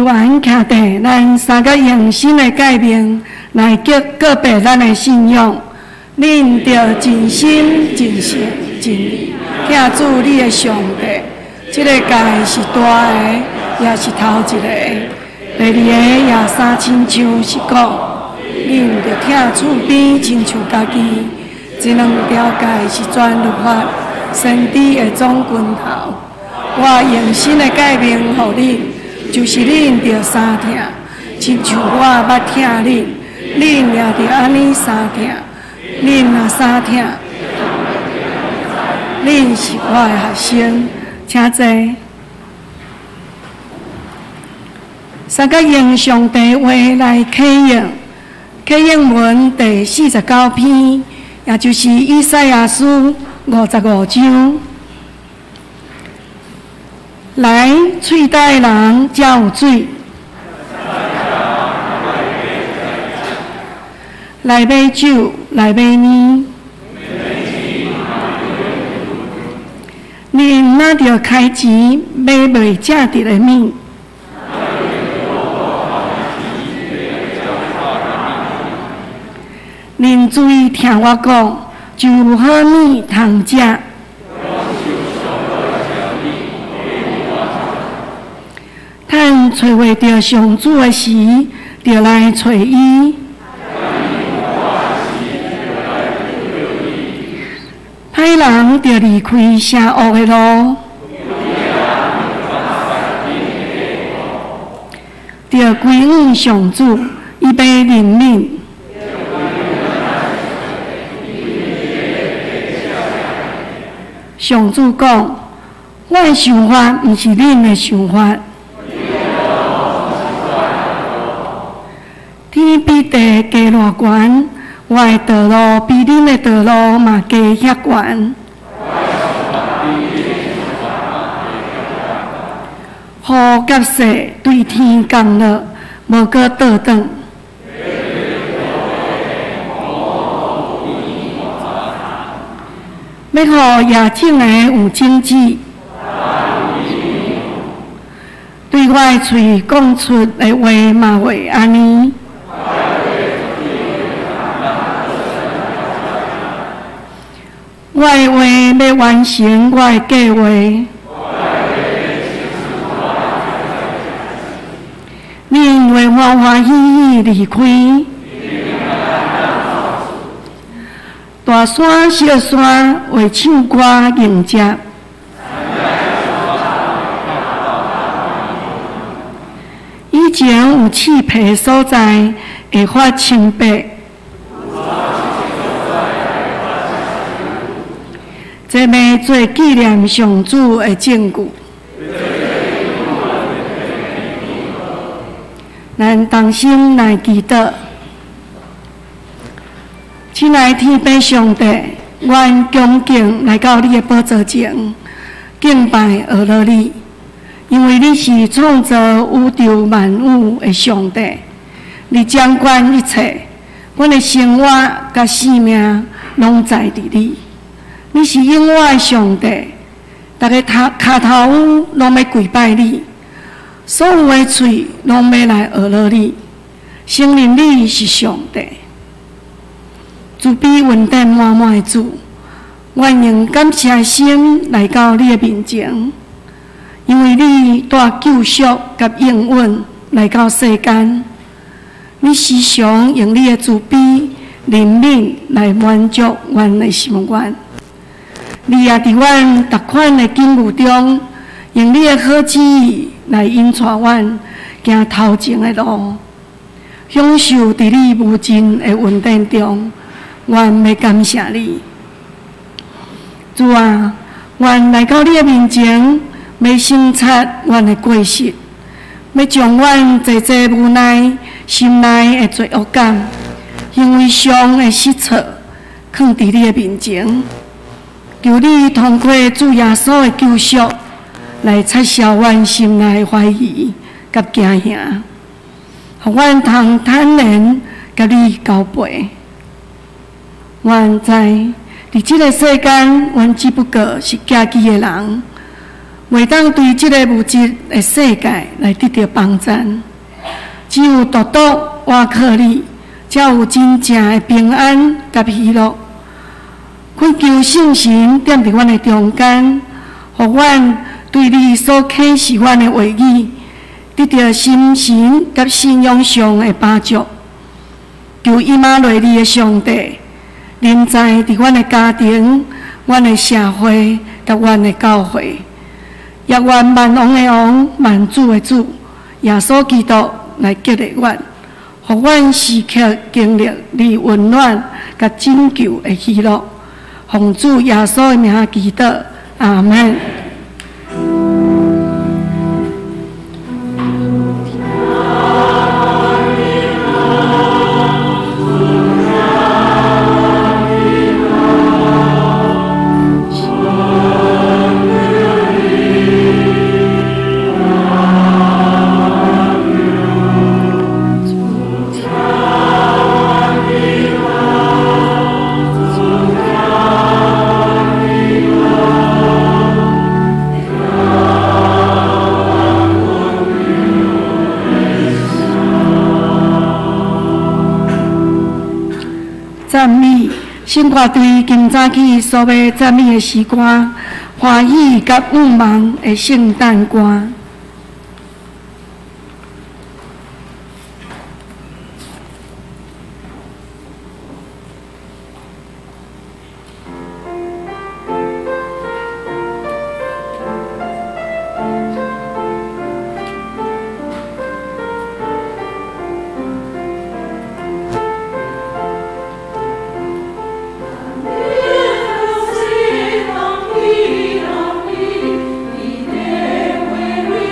由阮徛地，咱三个用新的诫命来告告白咱的信仰。恁著尽心、尽性、尽力疼主你的上帝。这个诫是大的，也是头一个。第二个也相亲像是讲，恁著疼厝边亲像家己。这两条诫是全律法、先知的总归头。我用新的诫命予恁，就是恁著相疼，亲像我捌疼恁，恁也著按呢相疼。恁若相疼，恁是我的学生。请坐。三个用上帝话来启应，启应文第49篇，也就是以赛亚书55章。来，喙焦的人才有水；来买酒，来买奶。恁若著开钱买袂正直的物？恁注意听我讲，就有好物通食。趁揣袂著上主的时，就来揣伊。歹人著离开邪恶的路，著归向上主，伊欲怜悯。上主讲：我的想法毋是恁的想法。天比地低偌悬，我的道路比恁的道路嘛低遐悬。雨佮雪对天降落，无阁倒转。欲予野种的有种子，对我的喙讲出的话嘛会按呢。我的话欲完成我的计划，恁会欢欢喜喜离开。大山小山会唱歌迎接。以前有刺皮的所在会发青白，这欲做纪念上主的证据。咱同心来祈祷。亲爱的天父上帝，阮恭敬来到你的宝座前，敬拜阿罗你，因为你是创造宇宙万有的上帝，你掌管一切，阮的生活佮性命拢在伫你。你是永活的上帝，逐个跤跤头趺拢欲跪拜你，所有的喙拢欲来阿罗你，承认你是上帝。慈悲恩典满满的主，阮用感谢的心来到你的面前，因为你带救赎佮应允来到世间，你时常用你的慈悲怜悯来满足阮的心愿。你也伫阮逐款的境遇中，用你的好旨意来引带阮行头前的路，享受伫你无尽的恩典中。阮欲感谢你，主啊，阮来到你的面前，欲省察阮的过失，欲将阮济济无奈心内的罪恶感、行为上的失措，囥伫你的面前，求你通过主耶稣的救赎，来擦消阮心内的怀疑佮惊吓，予阮通坦然共你交陪。阮知，伫这个世间，阮只不过是寄居的人。袂當對這个物質的世界來得著幫贊。只有獨獨倚靠你，才有真正的平安佮喜樂。懇求聖神踮佇阮的中間，予阮對你所啟示阮的話語，得著心神佮信仰上的飽足。求以馬內利的上帝臨在佇阮的家庭、阮的社會佮阮的教會，也願萬王的王、萬主的主耶穌基督來激勵阮，予阮時刻經歷你溫暖佮拯救的喜樂。奉主耶穌的名祈禱，阿們。讚美，聖歌隊今早起所欲讚美的詩歌，歡喜佮向望的聖誕歌。 Thank you.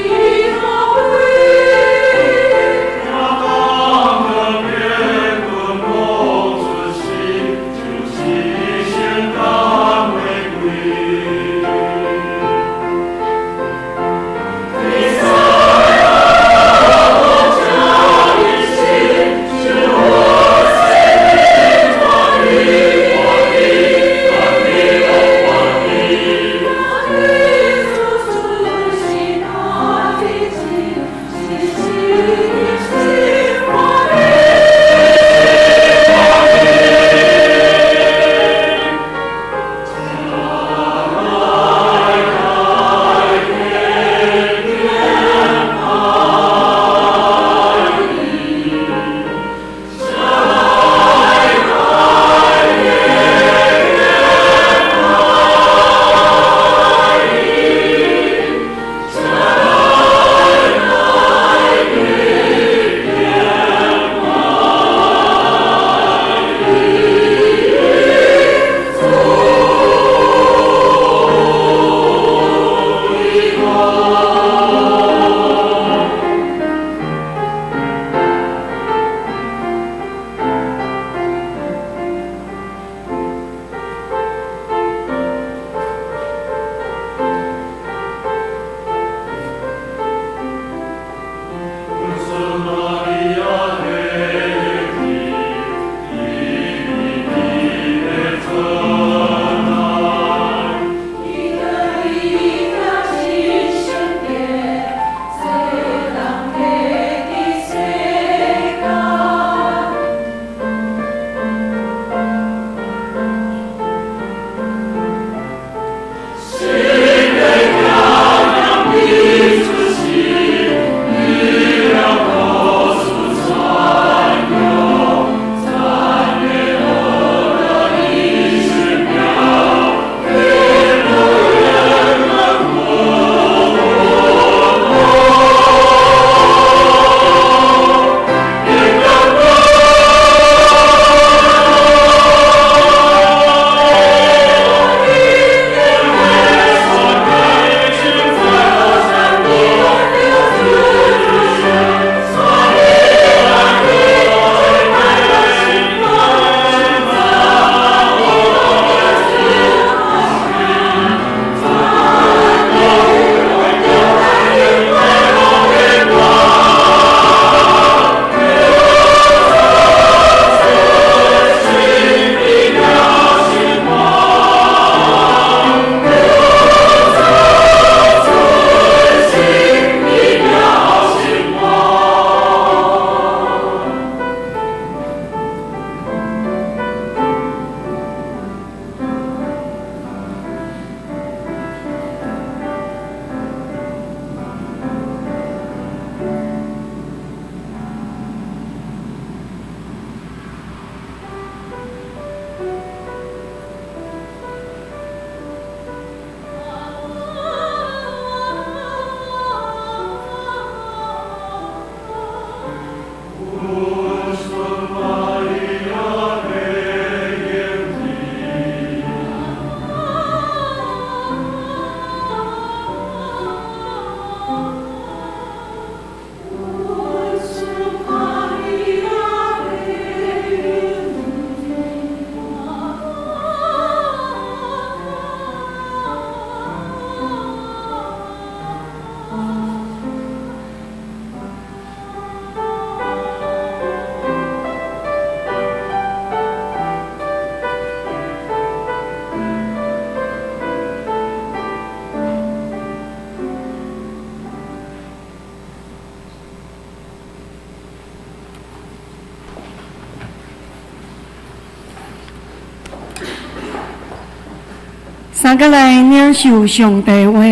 三個來領受上帝話，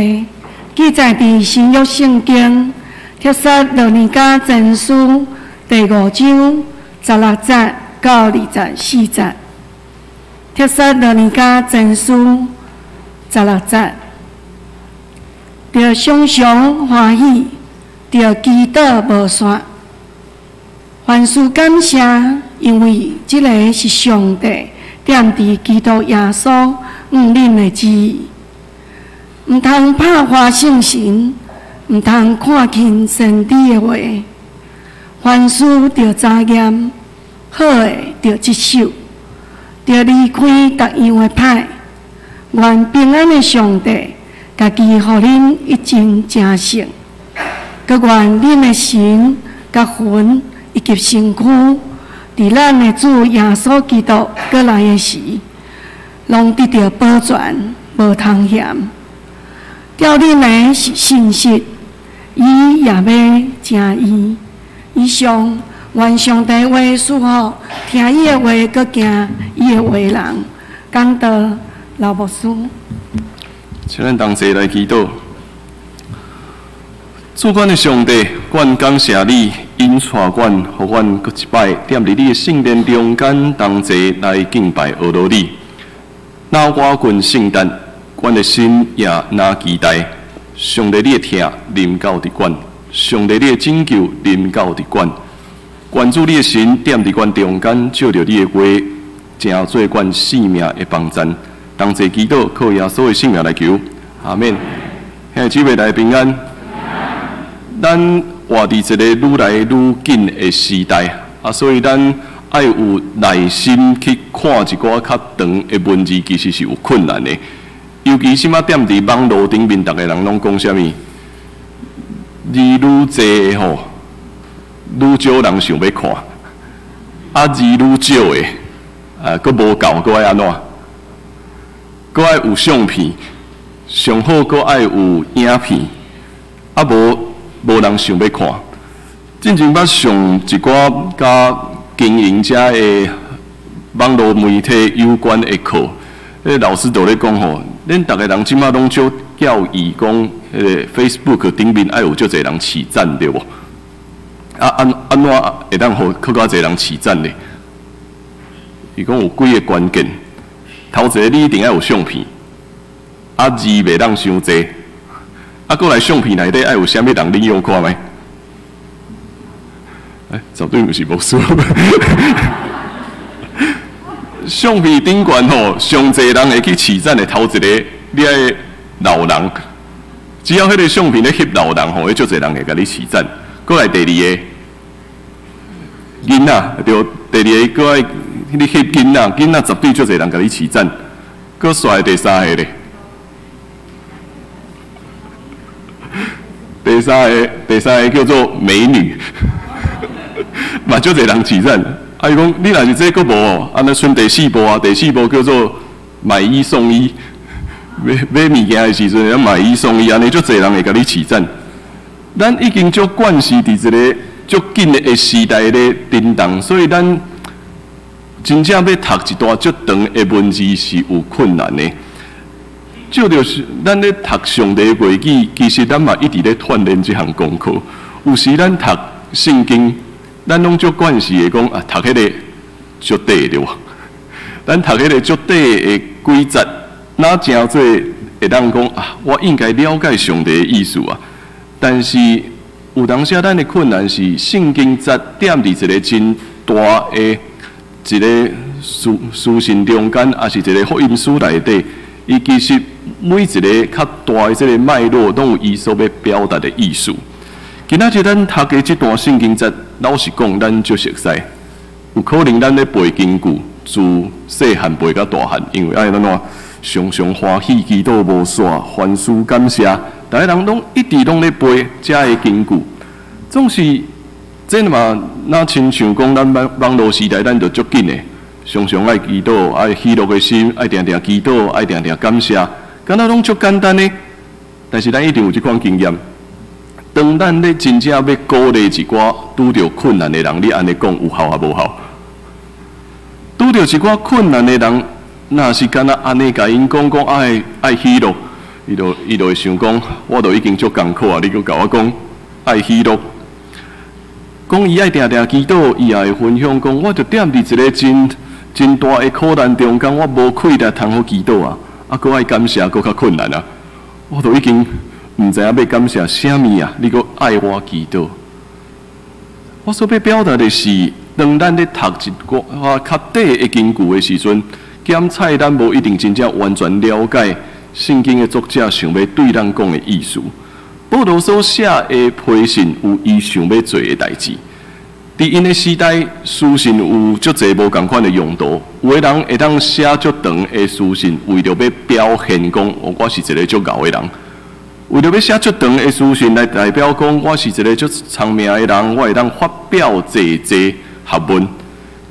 記載佇新約聖經帖撒羅尼迦前書第五章十六節到二十四節。帖撒羅尼迦前書十六節，著常常歡喜，著祈禱無煞，凡事感謝，因為這个是上帝踮佇基督耶穌向恁的旨意。毋通拍破聖神，毋通看輕先知的話。凡事著查驗，好的著執守，著離開逐樣的歹。願平安的上帝，家己予恁一盡成聖，閣願恁的神、佮魂以及身軀，佇咱的主耶穌基督閣來的時，攏得著保全，無通嫌。叫恁的是信實，伊也欲成伊。以上，願上帝話賜予聽伊的話，閣行伊的話人。講道劉牧師。請咱同齊來祈禱。主阮的上帝，阮感謝你引帶阮，予阮閣一擺踮佇你的聖殿中間同齊來敬拜阿羅你。若倚近聖誕，阮的心也若期待上帝你的疼臨到佇阮，上帝你的拯救臨到佇阮。願主你的神踮佇阮中間，借著你的話，成做阮性命的幫贊。同齊祈禱，靠耶穌的聖名來求，阿們。兄弟姊妹來平安。咱活佇一个愈來愈緊的時代，啊，所以咱愛有耐心去看一寡較長的文字，其實是有困難的。尤其這馬踮佇網路頂面，逐个人攏講啥物？字愈濟的吼，愈少人想欲看；啊，字愈少的，啊，閣無夠，閣愛按怎？閣愛有相片，上好閣愛有影片，啊無無人想欲看。進前捌上一寡佮經營者的網路媒體有關的課，彼个老師就咧講吼，恁逐个人這馬攏足教義講，彼个 Facebook 頂面愛有足濟人揤讚對無？啊按按怎會當予閣較濟人揤讚呢？伊講有幾个關鍵。頭一个，你一定愛有相片，啊字袂當傷濟，啊閣來相片內底愛有啥物人，恁用看覓？欸，絕對毋是牧師。相片頂懸吼，上濟人會去揤讚的頭一个，你愛老人，只要彼个相片咧翕老人吼，彼足濟人會共你揤讚。閣來第二个，囡仔對，第二个閣愛。你翕囡仔，囡仔絕對足濟人共你揤讚。閣煞第三個咧，第三个，第三个叫做美女，嘛足濟人揤讚。啊，伊講你若是這閣無哦，啊，那賰第四步啊，第四步叫做買一送一，買買物件的時陣，買一送一，按呢足濟人會共你揤讚。咱已經足慣勢佇一个足緊的時代咧震動，所以咱真正欲讀一段足長的文字是有困難的。這就是咱咧讀上帝話語，其實咱嘛一直咧鍛鍊這項功課。有時咱讀聖經，咱攏足慣勢會講啊，讀彼个足短對無？咱讀彼个足短的幾節，若成做會當講啊，我應該了解上帝的意思啊。但是有當時咱的困難是聖經節踮佇一个真大的一个書書信中間，抑是一个福音書內底，伊其實每一个較大的這個脈絡，攏有伊所欲表達的意思。今仔日咱讀的這段聖經節，老實講，咱足熟似。有可能咱咧背經句，自細漢背到大漢，因為愛按怎常常歡喜祈禱無煞，凡事感謝，逐个人攏一直攏咧背遮个經句，總是。這嘛，若親像講，咱網網路時代，咱就足緊的，常常愛祈禱，愛喜樂的心，愛定定祈禱，愛定定感謝，敢若攏足簡單的。但是咱一定有這款經驗，當咱咧真正欲鼓勵一寡拄著困難的人，你按呢講有效抑無效？拄著一寡困難的人，若是敢若按呢共𪜶講講愛愛喜樂，伊就伊就會想講，我都已經足艱苦啊，你閣共我講愛喜樂。講伊愛定定祈禱，伊也會分享講，我就踮佇一个真真大的苦難中間，我無氣力通好祈禱啊！啊，閣愛感謝，閣較困難啊！我都已經毋知影欲感謝啥物啊！你閣愛我祈禱。我所欲表達的是，當咱咧讀一寡較短的經句的時陣，檢採咱無一定真正完全了解聖經的作者想欲對咱講的意思。保羅所寫的批信有伊想欲做的代誌。佇𪜶的時代，書信有足濟無仝款的用途。有的人會當寫足長的書信，為著欲表現講，我是一个足𠢕的人。為著欲寫足長的書信來代表講，我是一个足聰明的人，我會當發表濟濟學問。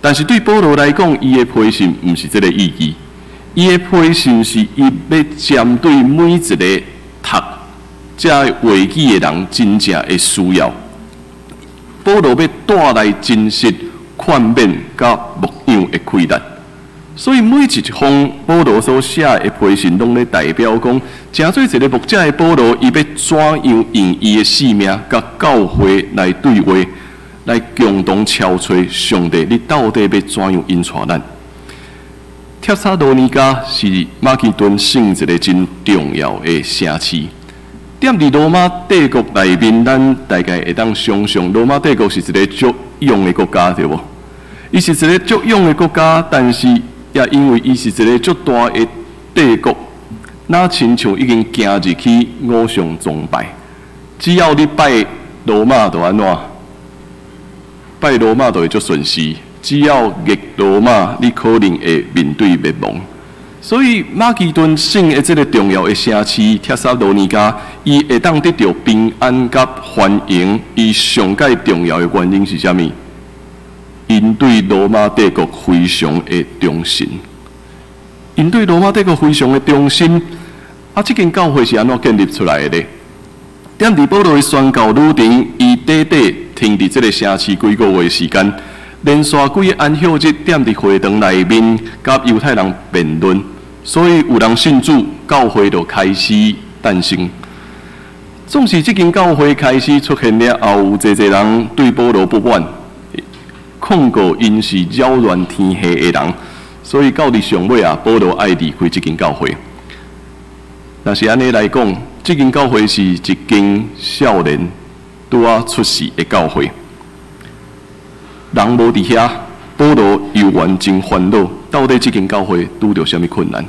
但是對保羅來講，伊的批信毋是這个意義。伊的批信是伊欲針對每一个讀這話語的人真正的需要。保羅欲帶來真實勸勉佮牧養的氣力，所以每一封保羅所寫的批信，攏咧代表講，成做一个牧者的保羅，伊欲怎樣用伊的性命佮教會來對話，來共同敲揣上帝，你到底欲怎樣引帶咱？帖撒羅尼迦是馬其頓省一个真重要的城市。踮佇羅馬帝國內面，咱大概會當想像，羅馬帝國是一个足勇的國家，對無？伊是一个足勇的國家，但是也因為伊是一个足大的帝國，若親像已經行入去偶像崇拜。只要你拜羅馬，就按怎？拜羅馬就會足順勢。只要逆羅馬，你可能會面對滅亡。所以馬其頓省的這个重要的城市帖撒羅尼迦，伊會當得著平安佮繁榮，伊上蓋重要的原因是啥物？𪜶對羅馬帝國非常的忠心，𪜶對羅馬帝國非常的忠心。啊，這間教會是按怎建立出來的咧？踮佇保羅的宣教旅程，伊短短停佇這个城市幾個月時間，連續幾个安息日踮佇會堂內面，佮猶太人辯論。所以有人信主，教會就開始誕生。總是這間教會開始出現了後，有濟濟人對保羅不滿，控告𪜶是擾亂天下的人，所以到佇上尾啊，保羅愛離開這間教會。若是按呢來講，這間教會是一間少年拄仔出世的教會，人無佇遐，保羅猶原真煩惱，到底這間教會拄著啥物困難？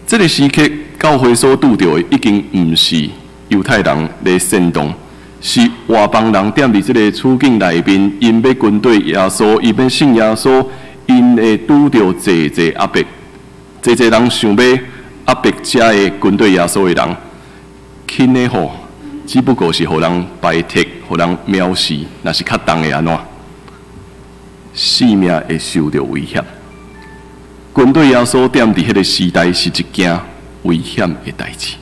這个時刻，教會所拄著的已經毋是猶太人咧煽動，是外邦人踮佇這个處境內面，𪜶欲跟綴耶穌，𪜶欲信耶穌，𪜶會拄著濟濟壓迫，濟濟人想欲壓迫遮个跟綴耶穌的人，輕的吼，只不過是予人排斥，予人藐視，若是較重的按怎？性命會受著威脅。跟綴耶穌踮佇彼个時代是一件危險的代誌，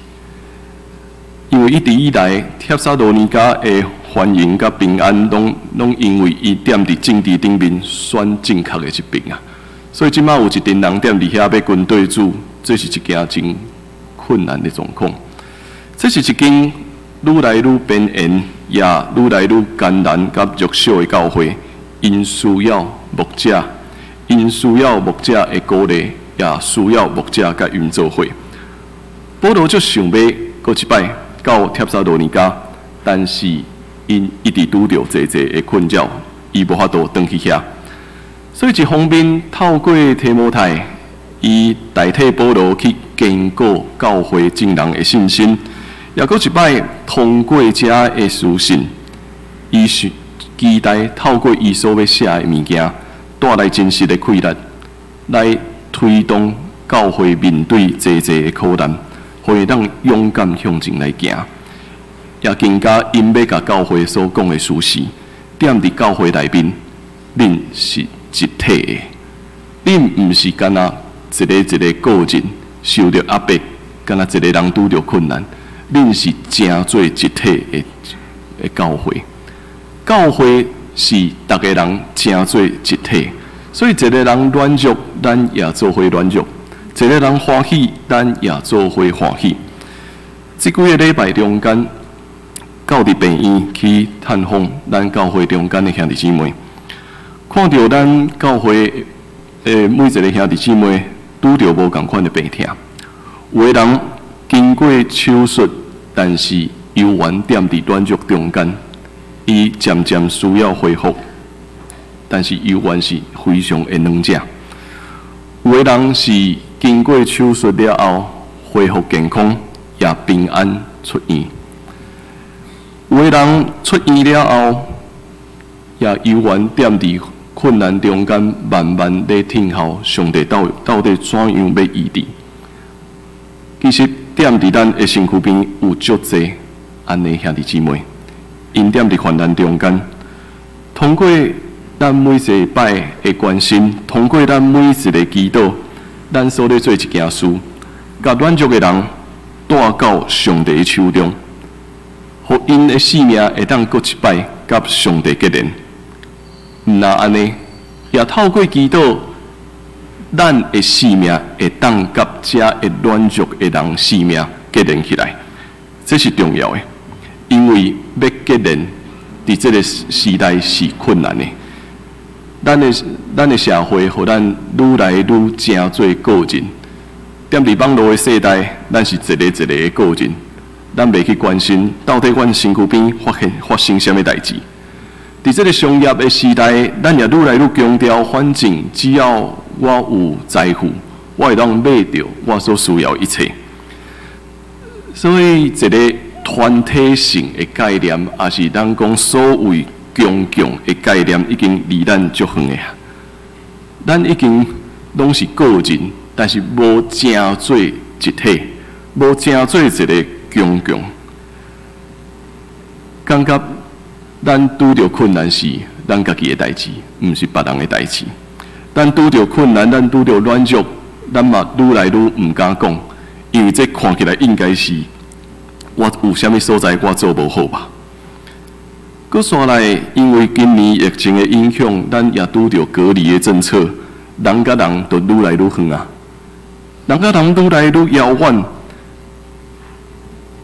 因為一直以來帖撒羅尼迦的繁榮佮平安，攏攏因為伊踮佇政治頂面選正確的一邊啊。所以這馬有一陣人踮佇遐欲跟綴主，這是一件真困難的狀況。這是一間愈來愈邊緣，也愈來愈艱難佮弱小的教會，𪜶需要牧者。𪜶需要牧者的鼓勵，也需要牧者佮𪜶做伙。保羅足想欲閣一擺到帖撒羅尼迦，但是𪜶一直拄著濟濟的困擾，伊無法度轉去遐。所以一方面透過提摩太，伊代替保羅去堅固教會眾人的信心，也閣一擺通過遮的書信，伊是期待透過伊所欲寫的物件，帶來真實的氣力，來推動教會面對濟濟的苦難，予會當勇敢向前來行，也更加𪜶欲共教會所講的事實，踮佇教會內面，恁是一體的，恁毋是干焦一个一个個人受著壓迫，干焦一个人拄著困難，恁是成做一體的的教會，教會是逐个人成做一體，所以一个人軟弱，咱也做伙軟弱。一个人歡喜，咱也做伙歡喜。這幾个禮拜中間，到佇病院去探訪咱教會中間的兄弟姊妹，看著咱教會的每一个兄弟姊妹拄著無仝款的病痛，有的人經過手術，但是猶原踮佇軟弱中間，伊漸漸需要恢復，但是猶原是非常的軟弱。有的人是經過手術了後恢復健康，也平安出院。有的人出院了後，也猶原踮佇困難中間，慢慢咧等候上帝到底怎樣欲醫治。其實踮佇咱的身軀邊有足濟按呢兄弟姊妹，𪜶踮佇患難中間，通過咱每一擺的關心，通過咱每一个祈禱，咱所咧做一件事，共軟弱的人帶到上帝的手中，予𪜶的性命會當閣一擺佮上帝結連。毋但按呢，也透過祈禱，咱的性命會當佮遮的軟弱的人性命結連起來，這是重要的，因為欲結連，佇這个時代是困難的。咱的社會，予咱愈來愈成做個人。踮佇網路的世代，咱是一個一個的個人，咱袂去關心到底阮身軀邊發生啥物代誌。佇這个商業的時代，咱也愈來愈強調，反正只要我有財富，我會當買著我所需要一切。所以，一个團體性的概念，抑是咱講所謂公共的概念，已經離咱足遠的啊。咱已經攏是個人，但是無成做一體，無成做一个公共。感覺咱拄著困難是咱家己的代誌，毋是別人的代誌。咱拄著困難，咱拄著軟弱，咱嘛愈來愈毋敢講，因為這看起來應該是我有啥物所在我做無好吧。閣紲來，因為今年疫情的影響，咱也拄著隔離的政策，人佮人就愈來愈遠啊，人佮人愈來愈遙遠。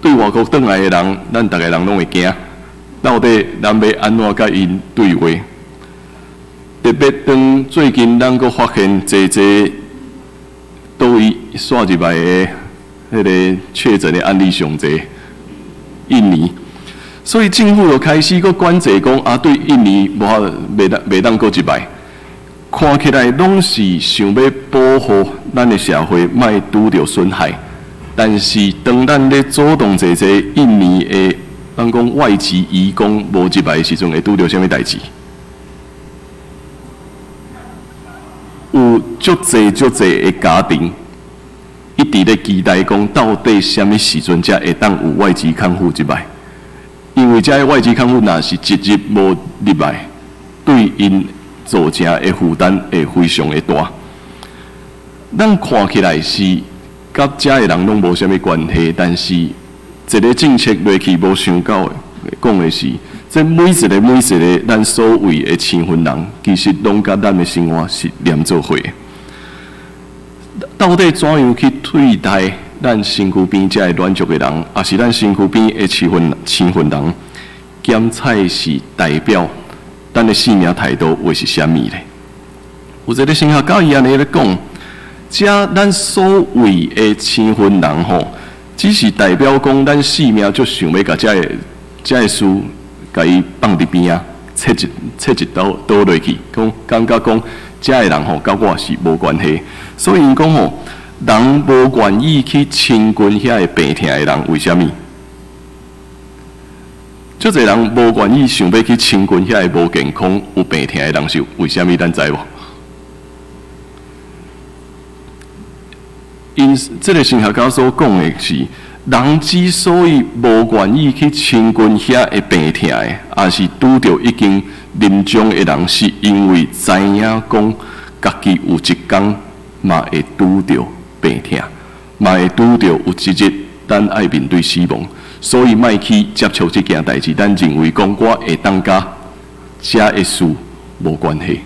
對外國轉來的人，咱逐个人攏會驚，到底咱欲按怎佮𪜶對話？特別當最近咱閣發現濟濟佗位紲入來的彼个確診的案例上濟，印尼，所以政府就開始閣管制講啊，對印尼無法袂當閣入來，看起來攏是想欲保護咱的社會，莫拄著損害。但是當咱咧阻擋濟濟印尼的，咱講外籍移工無入來的時陣，會拄著啥物代誌？有足濟足濟的家庭一直咧期待講，到底啥物時陣才會當有外籍看護入來？因為這个外籍看護若是一日無入來，對𪜶造成的負擔會非常的大。咱看起來是佮遮的人攏無啥物關係，但是一个政策落去無想到講的是，這每一个每一个咱所謂的身份人，其實攏佮咱的生活是連做伙的。到底怎樣去對待咱身軀邊遮个軟弱的人，抑是咱身軀邊的身份人？檢採是代表咱的生命態度會是啥物咧？有一个神學家伊按呢咧講，遮咱所謂的身份人吼，只是代表講咱性命足想欲共遮个事，共伊放佇邊仔，切一刀刀落去，講感覺講遮个人吼，佮我是無關係。所以𪜶講吼，人無願意去親近遐个病疼的人，為啥物？足濟人無願意想欲去親近遐个無健康、有病疼的人，是為啥物？咱知無？𪜶這个神學家所講的是，人之所以無願意去親近遐个病疼的，抑是拄著已經臨終的人，是因為知影講家己有一工嘛會拄著病疼，嘛會拄著有一日咱愛面對死亡，所以莫去接觸這件代誌。咱認為講我會當佮遮个事無關係。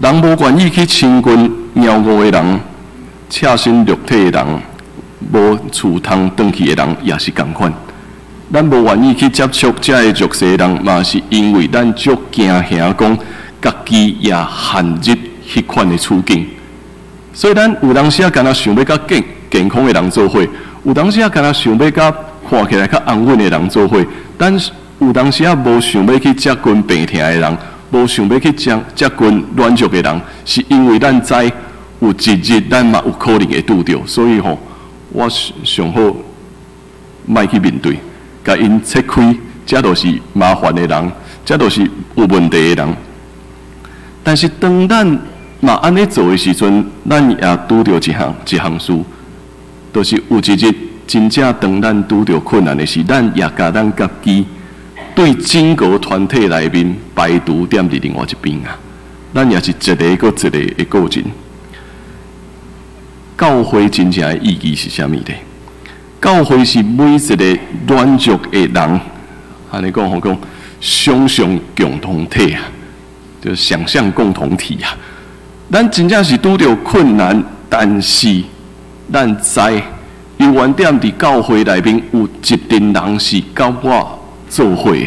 人無願意去親近貓餓的人，赤身肉體的人，無厝通轉去的人，也是仝款。咱無願意去接觸遮个弱勢的人，嘛是因為咱足驚嚇講，家己也陷入彼款的處境。所以咱有當時仔敢若想欲佮健健康的人做伙，有當時仔敢若想欲佮看起來較安穩的人做伙，但是有當時仔無想欲去接近病疼的人，無想欲去接接近軟弱的人，是因為咱知有一日咱嘛有可能會拄著，所以吼，我上好莫去面對，共𪜶切開，這都是麻煩的人，這都是有問題的人。但是當咱嘛按呢做的時陣，咱也拄著一項一項事，就是有一日真正當咱拄著困難的時，咱也共咱家己對整個團體內面排除踮佇另外一邊啊！咱也是一个閣一个的個人。教會真正的意義是啥物呢？教會是每一个軟弱的人，按呢講吼講，想像共同體啊，就想象共同體啊。咱真正是拄著困難，但是咱知猶原踮佇教會內面有一陣人是佮我做伙的，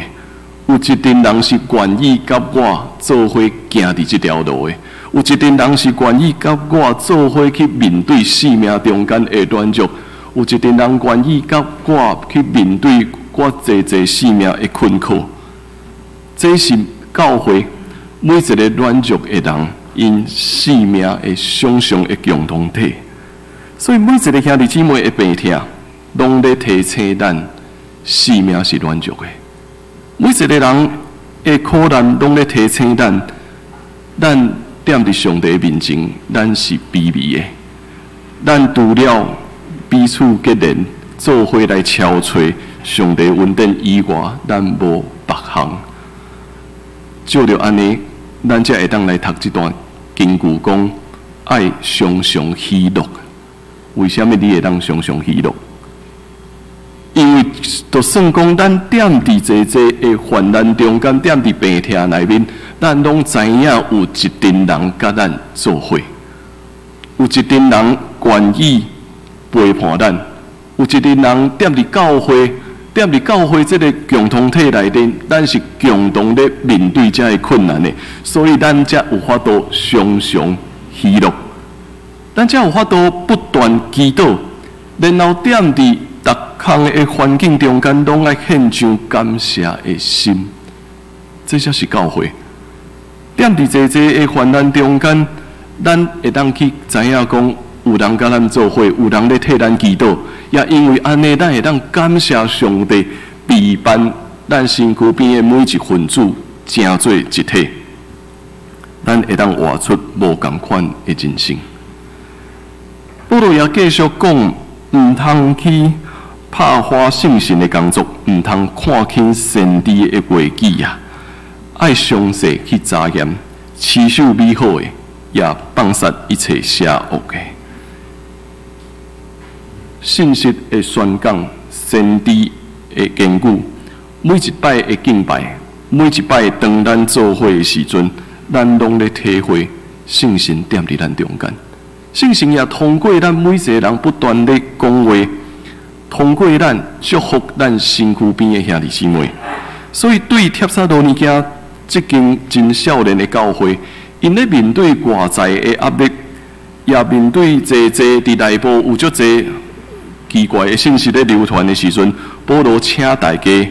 有一陣人是願意佮我做伙行佇這條路的，有一陣人是願意佮我做伙去面對生命中間的軟弱，有一陣人願意佮我去面對我濟濟生命的困苦。這是教會每一個軟弱的人，𪜶生命的想像的共同體。所以每一個兄弟姊妹的病疼，攏咧提醒咱生命是軟弱的。每一個人的苦難，攏咧提醒咱，咱踮佇上帝面前，咱是卑微的。咱除了彼此結連，做伙來敲揣上帝恩典以外，咱無別項。藉著按呢，咱才會當來讀這段經句，講愛常常喜樂。為啥物你會當常常喜樂？因為就算講咱踮佇濟濟的患難中間，踮佇病疼內面，咱攏知影有一陣人佮咱做伙，有一陣人願意陪伴咱，有一陣人踮佇教會，踮佇教會這个共同體內面，咱是共同咧面對這个困難的，所以咱才有法度常常喜樂，咱才有法度不斷祈禱，然後踮佇逐項的環境中間，攏愛獻上感謝的心，這才是教會。踮佇濟濟的患難中間，咱會當去知影講，有人佮咱做伙，有人咧替咱祈禱，也因為按呢，咱會當感謝上帝備辦咱身軀邊的每一分子，成做一體，咱會當活出無仝款的人生。保羅也繼續講，毋通去拍破聖神的工作，毋通看輕先知的話語啊！愛詳細去查驗，持守美好的，也放殺一切邪惡的。信息的宣講，先知的言語，每一擺的敬拜，每一擺當咱做伙的時陣，咱攏咧體會聖神踮佇咱中間。聖神也通過咱每一个人不斷咧講話，通過咱祝福咱身軀邊的兄弟姊妹。所以對帖撒羅尼迦這間真少年的教會，𪜶咧面對外在的壓力，也面對濟濟佇內部有足濟奇怪的信息咧流傳的時陣，保羅請大家，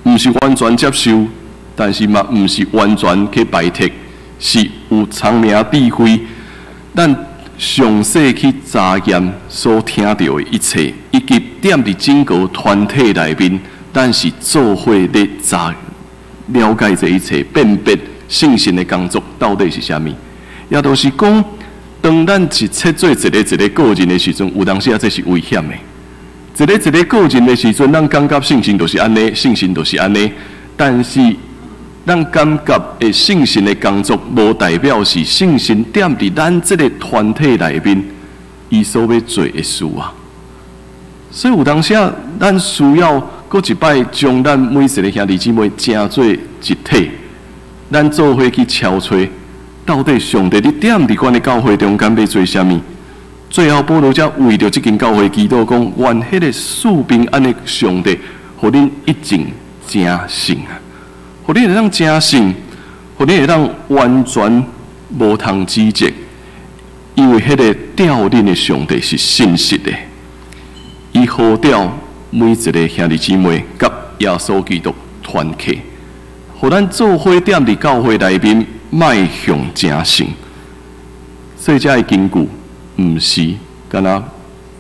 毋是完全接受，但是嘛毋是完全去排斥，是有聰明智慧，咱詳細去查驗所聽著的一切，以及踮佇整個團體內面，咱是做伙咧查了解這一切，辨別聖神的工作到底是啥物。也就是講，當咱一切做一个一个個人的時陣，有當時仔這是危險的。一个一个個人的時陣，咱感覺聖神就是按呢，聖神就是按呢。但是，咱感覺的聖神的工作，無代表是聖神踮佇咱這个團體內面，伊所欲做的事啊。所以有當時仔，咱需要閣一擺將咱每一个兄弟姊妹成做一體，咱做伙去敲揣，到底上帝佇踮佇阮的教會中間欲做啥物？最後保羅才為著這間教會祈禱講：願彼個賜平安的上帝，予恁一盡成聖啊！予恁會當成聖，予恁會當完全無通指責，因為彼個召恁的上帝是信實的，伊呼召每一個兄弟姊妹佮耶穌基督團契，予咱做伙踮佇教會內面邁向成聖。所以這个根據毋是敢若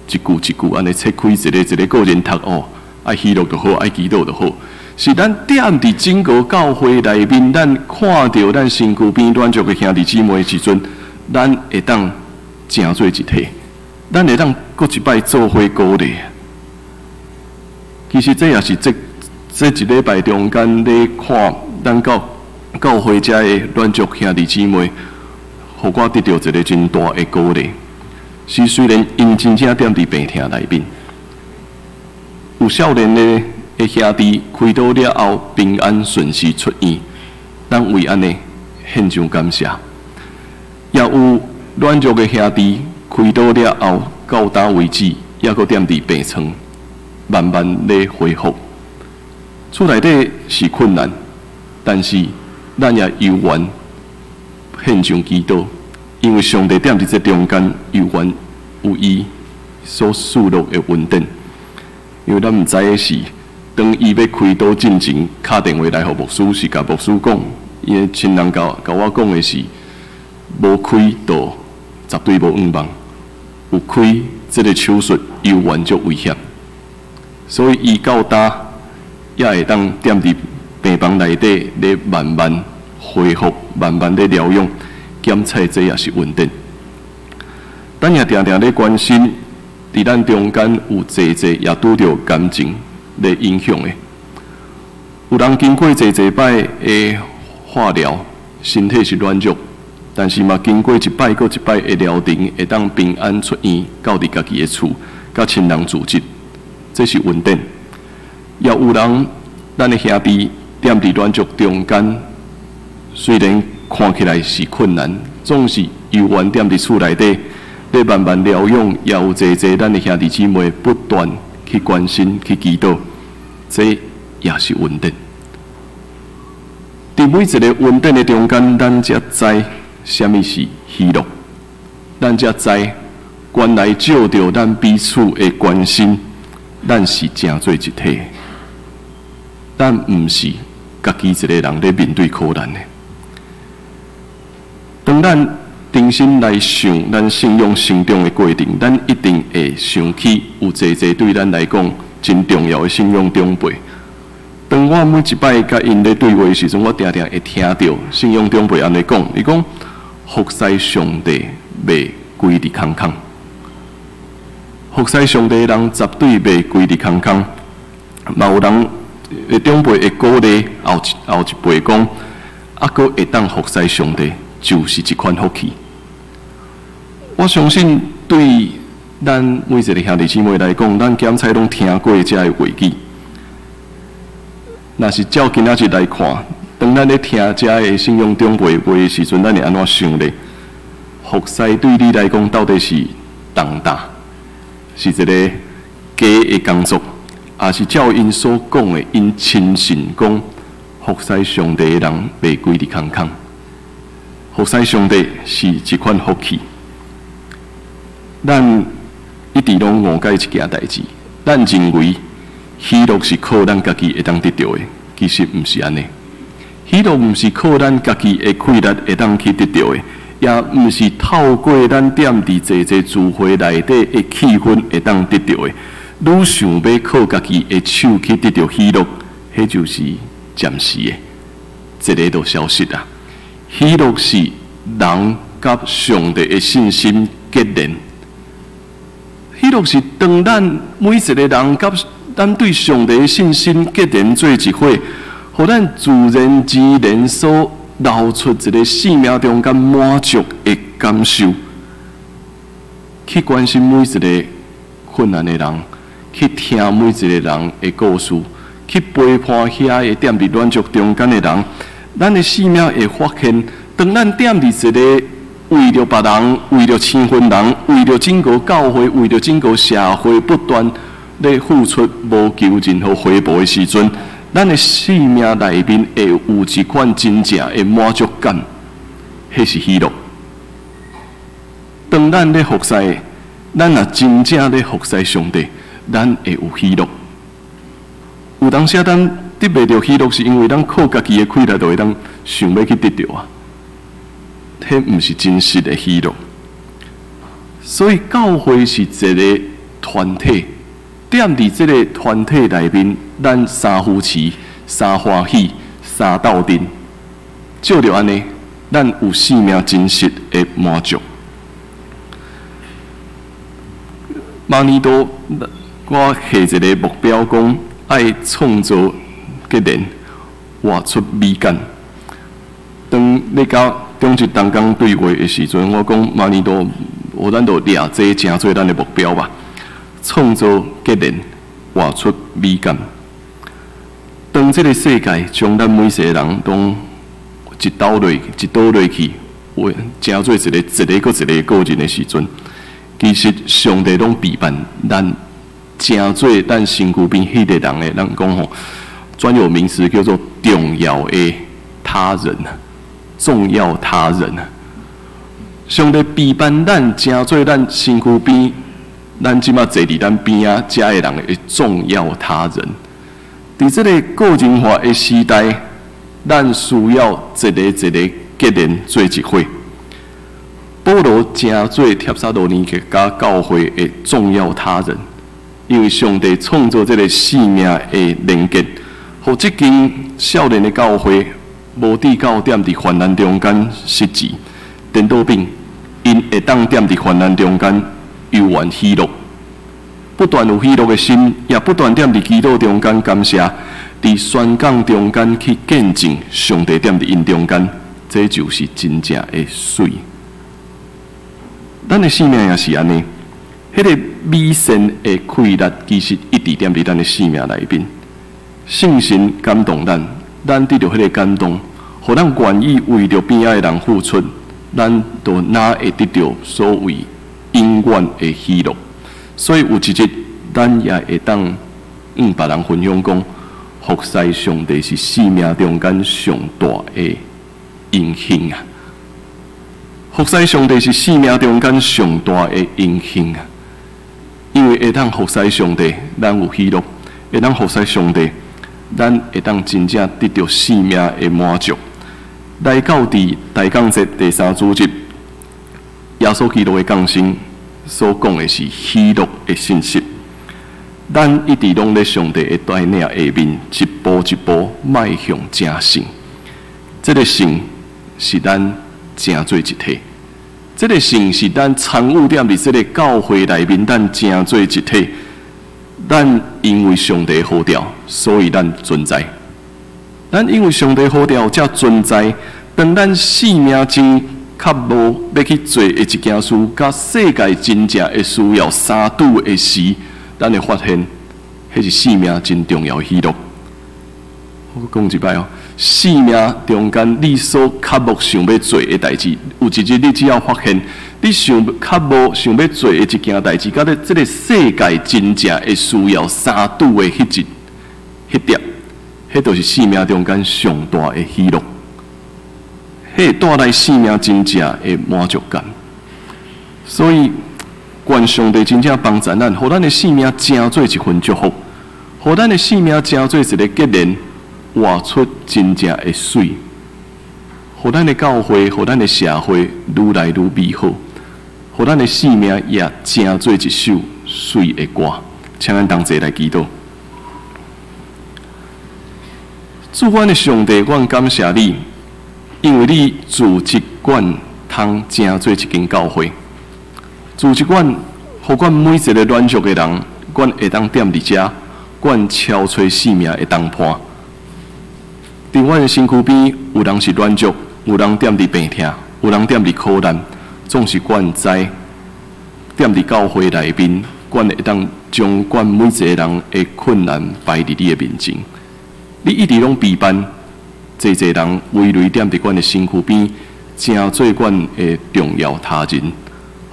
一句一句按呢切開一個一個個人讀哦，愛喜樂就好，愛祈禱就好。是咱踮佇整個教會內面，咱看著咱身軀邊軟弱的兄弟姊妹的時陣，咱會當成做一體，咱會當閣一擺做伙鼓勵。其實這也是這這一禮拜中間咧看咱教教會遮的軟弱兄弟姊妹，予我得著一個真大的鼓勵。是雖然𪜶真正踮佇病痛內面，有少年的的兄弟開刀了後平安順遂出院，咱為按呢獻上感謝。也有軟弱的兄弟開刀了後到今為止，猶閣踮佇病床，慢慢咧恢復。厝內底是困難，但是咱也猶原獻上祈禱，因為上帝踮佇這中間猶原有伊所賜落的恩典。因為咱毋知的是，當伊欲開刀進前，敲電話來予牧師，是共牧師講，伊的親人共共我講的是，無開就絕對無向望，有開這个手術猶原足危險，所以伊到今也會當踮佇病房內底咧慢慢恢復，慢慢咧療養，檢測這也是恩典。咱也定定咧關心，佇咱中間有濟濟也拄著感情咧影響的，有人經過濟濟擺的化療，身體是軟弱，但是嘛經過一擺閣一擺的療程，會當平安出院，到佇家己的厝，佮親人聚集，這是恩典。也有人，咱的兄弟踮佇軟弱中間，雖然看起來是困難，總是猶原踮佇厝內底咧慢慢療養，也有濟濟咱的兄弟姊妹不斷去關心、去祈禱，這也是恩典。佇每一個恩典的中間，咱才知啥物是喜樂，咱才知原來藉著咱彼此的關心，咱是成做一體。咱毋是家己一個人咧面對苦難的。當咱重新來想咱信仰成長的過程，咱一定會想起有濟濟對咱來講真重要的信仰長輩。當我每一擺佮𪜶咧對話的時陣，我定定會聽著信仰長輩按呢講，伊講服侍上帝袂規日空空，服侍上帝的人絕對袂規日空空。嘛有人的長輩會鼓勵後一後一輩講，猶閣會當服侍上帝，就是一款福氣。我相信對咱每一個兄弟姊妹來講，咱檢採攏聽過這个話語。若是照今仔日來看，當咱咧聽這个信仰長輩話的時陣，咱會按怎想咧？服侍對你來講，到底是重擔，是一個假的工作，抑是照𪜶所講的，𪜶親信講，服侍上帝的人袂規日空空，服侍上帝是一款福氣。咱一直攏誤解一件代誌，咱認為喜樂是靠咱家己會當得著的，其實毋是按呢。喜樂毋是靠咱家己的氣力會當去得著的，也毋是透過咱踮佇濟濟聚會內底的氣氛會當得著的。愈想欲靠家己的手去得著喜樂，彼就是暫時的，一下就消失啊！喜樂是人佮上帝的信心結連。喜樂是當咱每一個人佮咱對上帝的信心結連做一伙，予咱自然而然所流出一個生命中間滿足的感受，去關心每一個困難的人，去聽每一個人的故事，去陪伴遐個踮佇軟弱中間的人，咱的生命會發現，當咱踮佇一個為著別人，為著生分人，為著整個教會，為著整個社會，不斷咧付出，無求任何回報的時陣，咱的生命內面會有一款真正的滿足感，彼是喜樂。當咱咧服侍，咱若真正咧服侍上帝，咱會有喜樂。有當時咱得袂著喜樂，是因為咱靠家己的氣力，就會當想欲去得著啊。彼毋是真實的喜樂。所以教會是一個團體，踮佇這個團體內面，咱相扶持、相歡喜、相鬥陣，藉著按呢，咱有生命真實的滿足。馬尼多，我下一個目標講，愛創造結連，活出美感。當咧佮長執同工對話的時陣，我講馬尼多，予咱就掠這成做咱的目標吧。創造結連，活出美感。當這個世界將咱每一個人攏一倒落，一倒落去，成做一個一個閣一個個人的時陣，其實上帝攏備辦咱，成做咱身軀邊彼個人的，咱講吼，專有名詞叫做重要的他人，重要他人。上帝備辦咱，成做咱身軀邊，咱這馬坐佇咱邊仔遮的人的重要他人。佇這个個人化的時代，咱需要一个一个結連做一伙。保羅成做帖撒羅尼迦教會的重要他人，因為上帝創造這个生命的連結，予這間少年的教會無至到踮佇患難中間失志、顛倒病，𪜶會當踮佇患難中間猶原喜樂，不斷有喜樂的心，也不斷踮佇祈禱中間感謝，佇宣講中間去見證上帝踮佇𪜶中間，這就是真正的媠。咱的生命也是按呢，彼个美善的氣力其實一直踮佇咱的生命內面。聖神感動咱，咱得著彼个感動，予咱願意為著邊仔的人付出，咱就哪會得著所謂永遠的喜樂。所以有一日，咱也會當向別人分享講，服侍上帝是生命中間上大的榮幸啊！服侍上帝是生命中間上大的榮幸啊！因為會當服侍上帝，咱有喜樂；會當服侍上帝，咱會當真正得著生命的滿足。來到佇大降節第三主日，耶穌基督的降生所講的是喜樂的信息。咱一直攏咧上帝的帶領下面，一步一步邁向成聖。這个聖是咱成做一體，這个聖是咱參與踮佇這个教會內面，咱成做一體。咱因為上帝呼召，所以咱存在。咱因為上帝呼召才存在。當咱生命中較無欲去做的一件事，佮世界真正會需要相拄的時，咱會發現，彼是生命真重要的喜樂。我講一擺哦，生命中間你所較無想欲做的代誌，有一日你只要發現，你想較無想欲做的一件代誌，佮這个世界真正會需要相拄的彼一彼點，彼就是生命中間上大的喜樂，彼會帶來生命真正的滿足感。所以，願上帝真正幫助咱，予咱的生命成做一份祝福，予咱的生命成做一个結連，活出真正的媠，予咱的教會，予咱的社會愈來愈美好，予咱的生命也成做一首媠的歌。請咱同齊來祈禱。主，阮的上帝，阮感謝你，因為你組織阮通成做一間教會，組織阮，予阮每一个軟弱的人，阮會當踮佇遮，阮敲揣生命的同伴。佇阮的身軀邊，有人是軟弱，有人踮佇病痛，有人踮佇苦難，總是阮知，踮佇教會內面，阮會當將阮每一个人的困難擺佇你的面前。你一直攏陪伴，濟濟人圍內踮佇阮的身軀邊，成做阮的重要他人，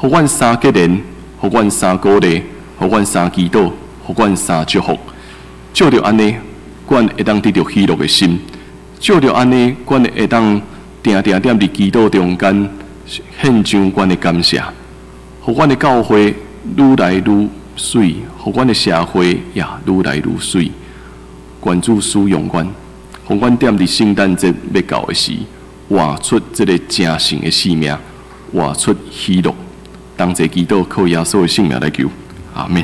予阮三结连，予阮三鼓励，予阮三祈禱，予阮三祝福。藉著按呢，阮會當得著喜樂的心；藉著按呢，阮會當定定踮佇祈禱中間獻上阮的感謝，予阮的教會愈來愈媠，予阮的社會也愈來愈媠。願主使用阮，予阮踮佇聖誕節欲到的時，活出這个成聖的生命，活出喜樂。同齊祈禱，靠耶穌的聖名來求，阿們。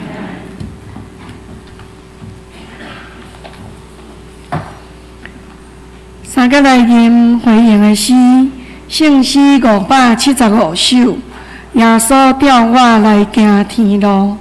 三個來吟回應的詩，聖詩575首，耶穌帶我來行天路。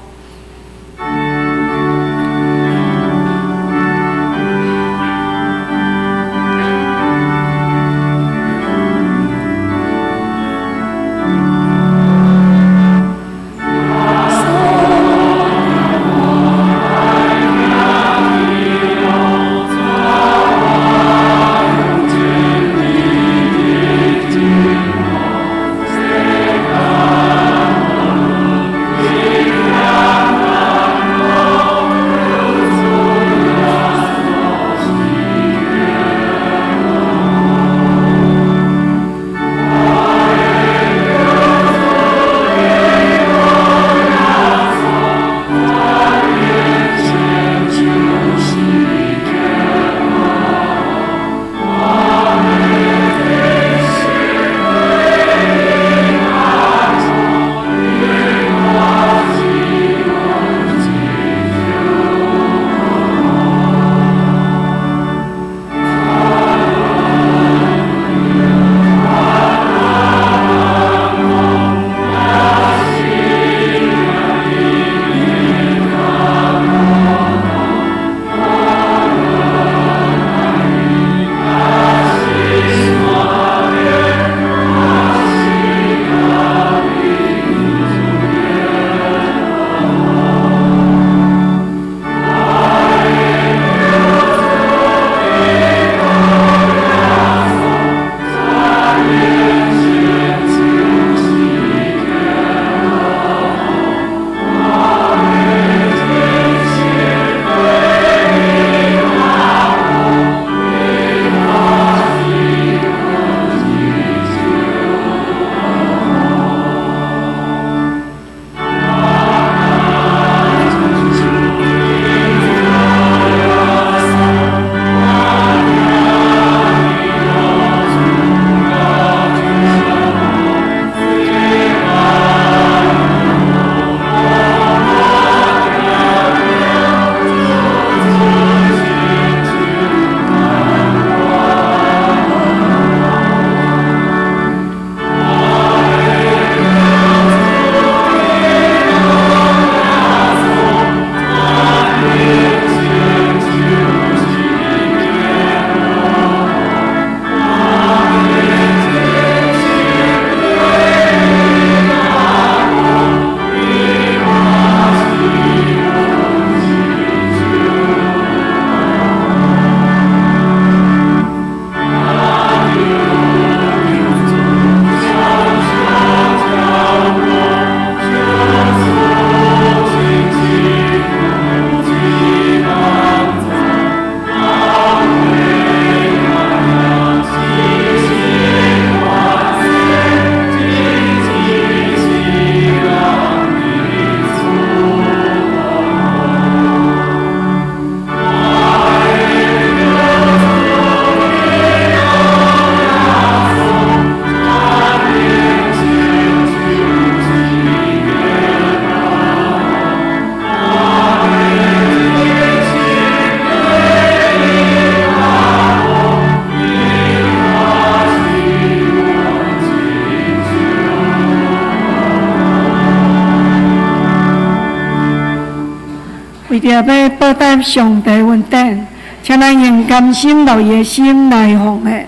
為著欲報答上帝恩典，請咱用甘心樂意的心來奉獻。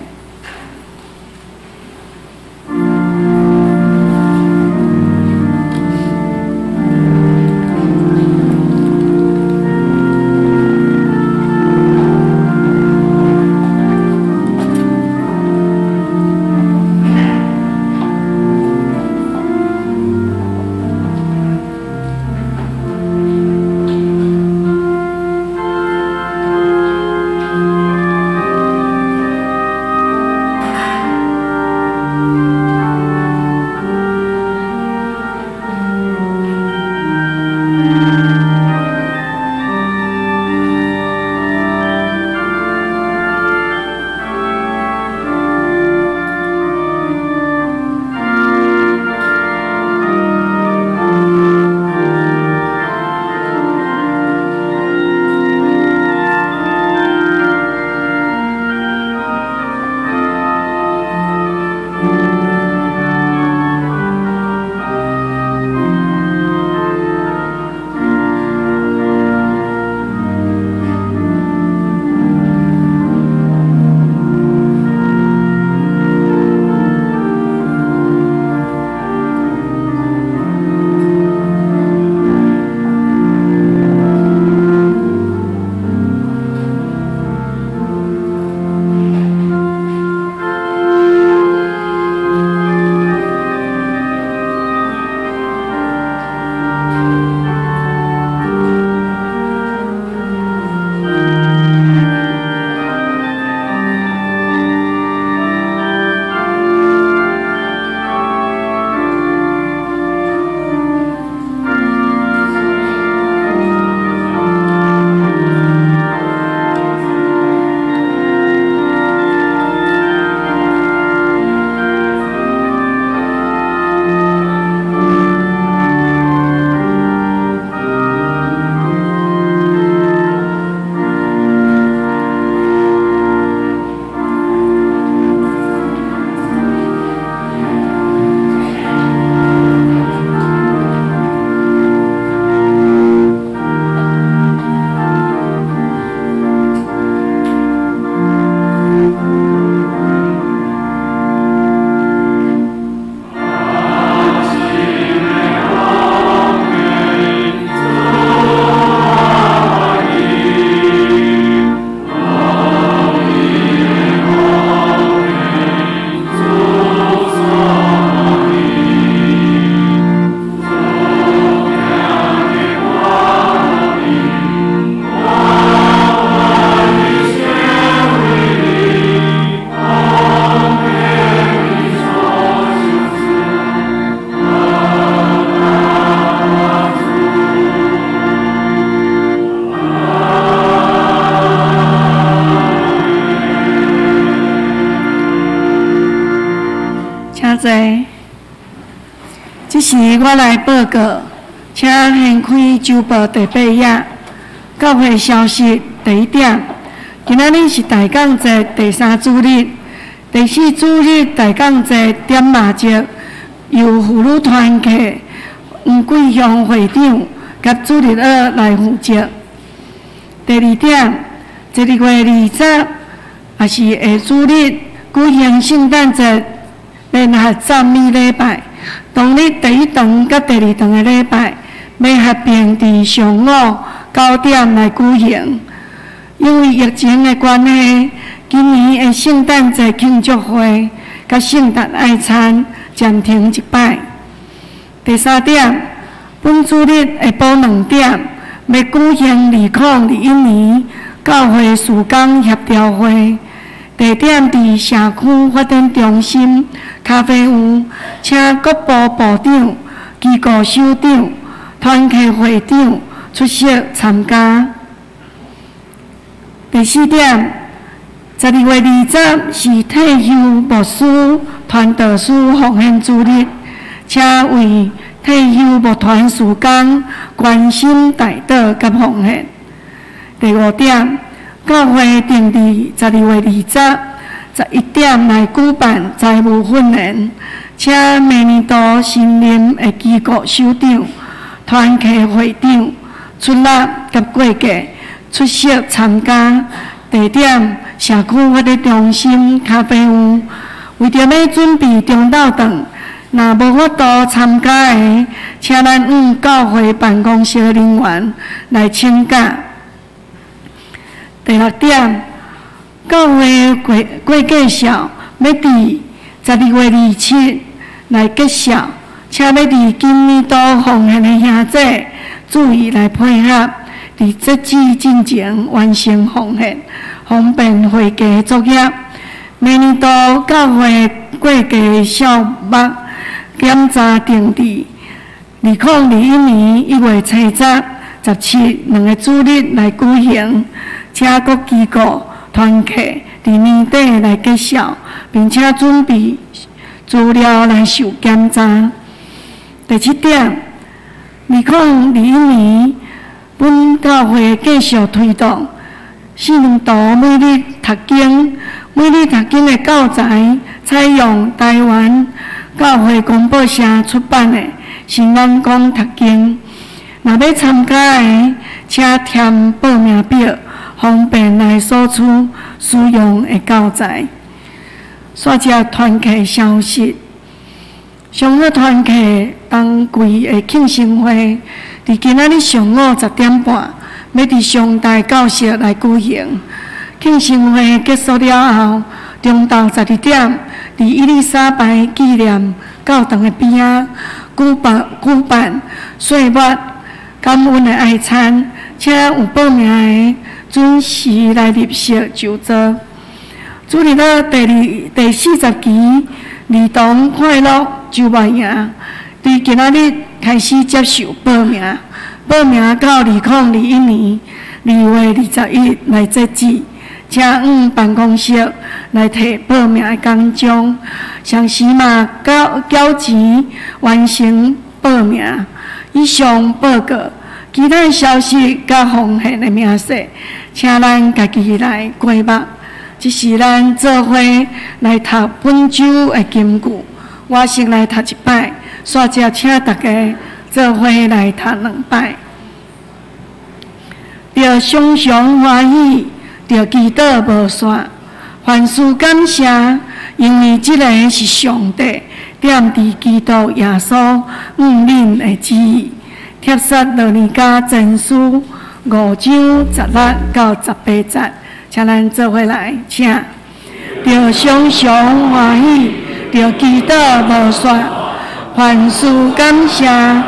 坐。這時我來報告，請掀開週報第八頁。教會消息第一點，今仔日是大講節第三主日，第四主日大講節點媽節，由婦女團契黃桂香會長佮主日學來負責。第二點，12月20，也是下主日舉行聖誕節聯合讚美禮拜。當日第一堂佮第二堂的禮拜，欲合併佇上午9點來舉行。因為疫情的關係，今年的聖誕節慶祝會佮聖誕愛餐暫停一擺。第三點，本主日下晡2點，欲舉行2021年教會事工協調會，地點佇社區發展中心咖啡屋，請各部部長、機構首長、團契會長出席參加。第四點，12月20是退休牧師傳道師奉獻主日，請為退休牧團事工關心代禱佮奉獻。第五點，教會定佇12月20 11點來舉辦財務訓練，請明年度新任的機構首長、團契會長出納佮會計出席參加。地點社區發展中心咖啡屋，為著欲準備中晝頓，若無法度參加的，請咱向教會辦公室人員來請假。第六點，教會過過介紹欲佇12月27來結紹，請欲佇今年度奉獻的兄弟注意來配合，佇截止進前完成奉獻，方便會計作業。明年度教會會計數目檢查定佇2021年1月初十、17兩个主日來舉行，請各機構團契佇年底來結紹，並且準備資料來受檢查。第七點，2021年，本教會繼續推動四兩圖每日讀經，每日讀經的教材採用台灣教會公報社出版的《新眼光讀經》。若欲參加的，請填報名表，方便來索取使用的教材。煞接團契消息，上好團契冬季的慶生會，佇今仔日上午10點半，欲佇上大教室來舉行。慶生會結束了後，中晝12點，佇伊麗莎白紀念教堂的邊仔舉辦歲末感恩的愛餐，請有報名的準時來入席就座。主日學第40期兒童快樂周末營，對今仔日開始接受報名，報名到2021年2月21來截止，請往辦公室來提報名的講章，同時嘛繳繳錢完成報名。以上報告，其他消息佮奉獻的明細，請咱家己來過目。這是咱做伙來讀本週的金句，我先來讀一擺，煞接請大家做伙來讀兩擺。著常常歡喜，著祈禱無煞，凡事感謝，因為這个是上帝踮佇基督耶穌向恁的旨意。帖撒羅尼迦前書5章16到18節，請咱做伙來，請。著常常歡喜，著祈禱無煞，凡事感謝，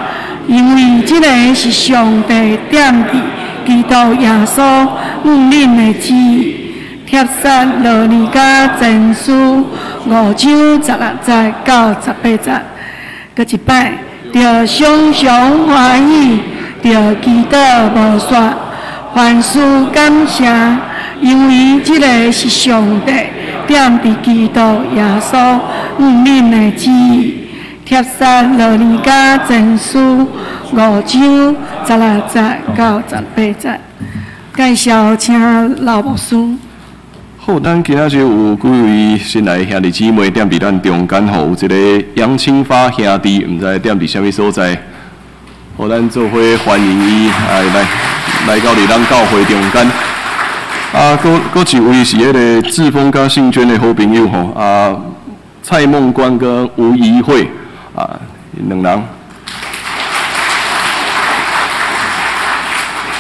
因為這个是上帝踮佇基督耶穌向恁的旨意。帖撒羅尼迦前書5章16節到18節，閣一擺，著常常歡喜，著祈禱無煞，凡事感謝，因為這个是上帝踮踮佇基督耶穌毋恁的旨意。帖撒羅尼迦前書五章十六節到十八節。介紹請老牧師。好，咱今仔日有幾位新來兄弟姊妹踮佇咱中間吼，有一个楊清發兄弟，毋知踮佇啥物所在。好，咱做伙歡迎伊，來來到佇咱教會中間。啊，閣一位是彼个志峰佮信娟的好朋友吼，啊，蔡夢官跟吳怡慧，啊，兩人。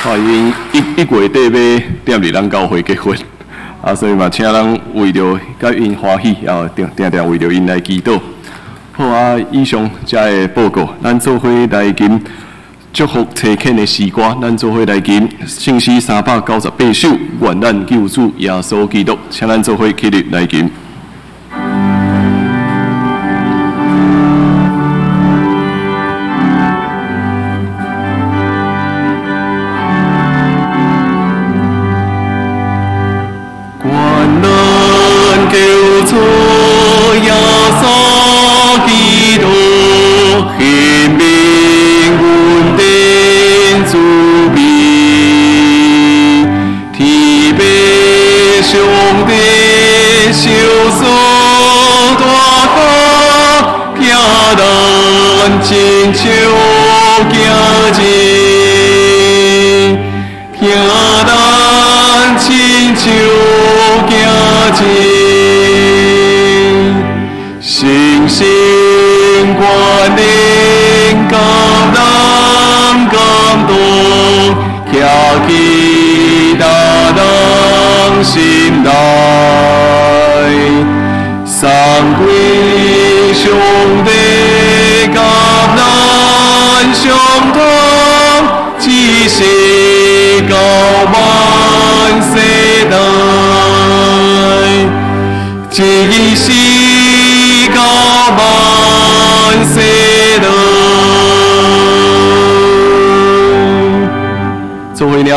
啊，𪜶一月底欲踮佇咱教會結婚。啊，所以嘛，請咱為著佮𪜶歡喜，啊，定定定為著𪜶來祈禱。好啊，以上遮的報告，咱做伙來吟祝福差遣的詩歌，咱做伙來吟聖詩398首，願咱救主耶穌基督，請咱做伙起立來吟。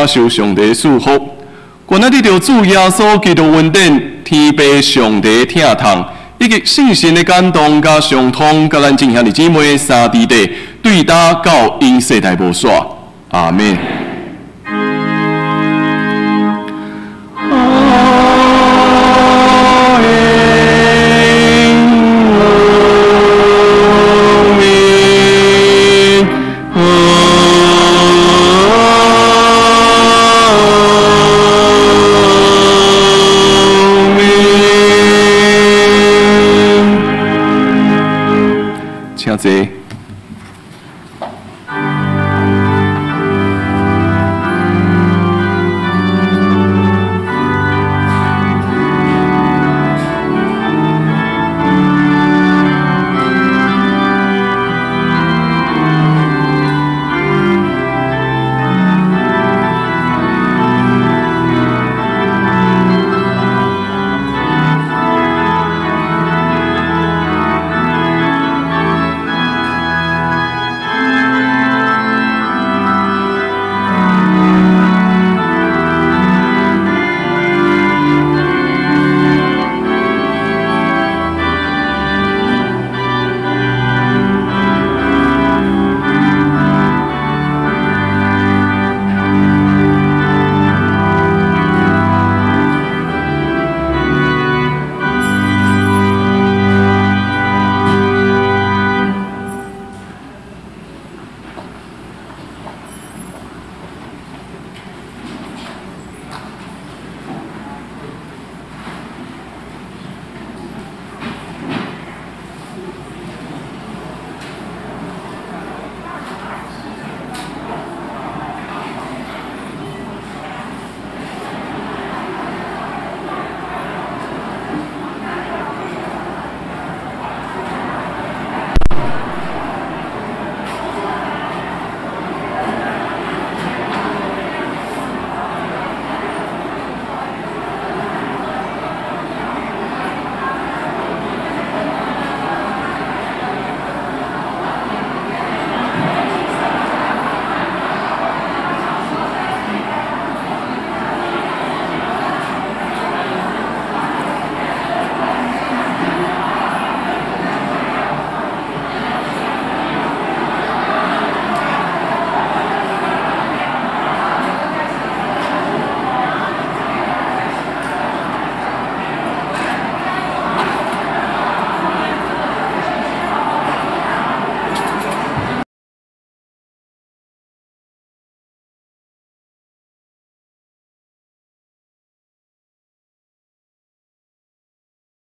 受上帝祝福，願咱得著主耶穌基督恩典，天父上帝疼痛，以及聖神的感動佮相通，佮咱眾兄弟姊妹三弟弟，對今到永世代無煞。阿們。請坐。